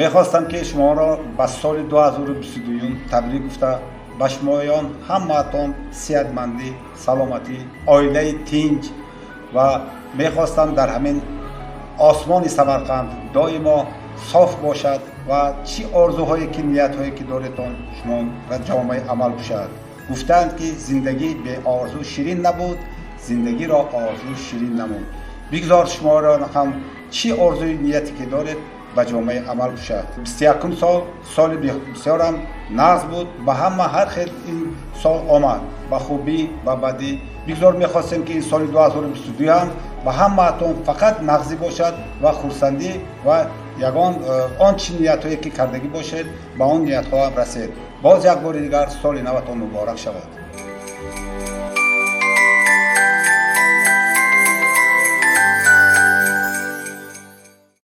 Мехостам, ки шуморо ба соли 2022 табрик гуфта, ба шумоён ҳамаатон сиҳатмандӣ, саломатӣ, оилаи тинҷ ва мехостам, дар ҳамин осмони Самарқанд доимо соф бошад ва чӣ орзуҳое ки, ниятҳое ки доретон, шумо ҷомаи амал пӯшад. Гуфтаанд, ки зиндагӣ беорзу ширин набуд, зиндагиро орзу ширин намуд. Бигзор шуморо ҳам чӣ орзуи нияте ки доред, ба ҷомаи амал пӯшад. 21-ум сол соли бисёрам нағз буд, ба ҳама ҳар хел ин сол омад, ба хубӣ, ба бадӣ. Бигзор, мехостем, ки ин соли 2022 ҳам ба ҳамаатон фақат нағзӣ бошад ва хурсандӣ ва ягон он чӣ ниятҳое ки кардагӣ бошед, ба он ниятҳоам расед. Боз як бори дигар соли наватон муборак шавад.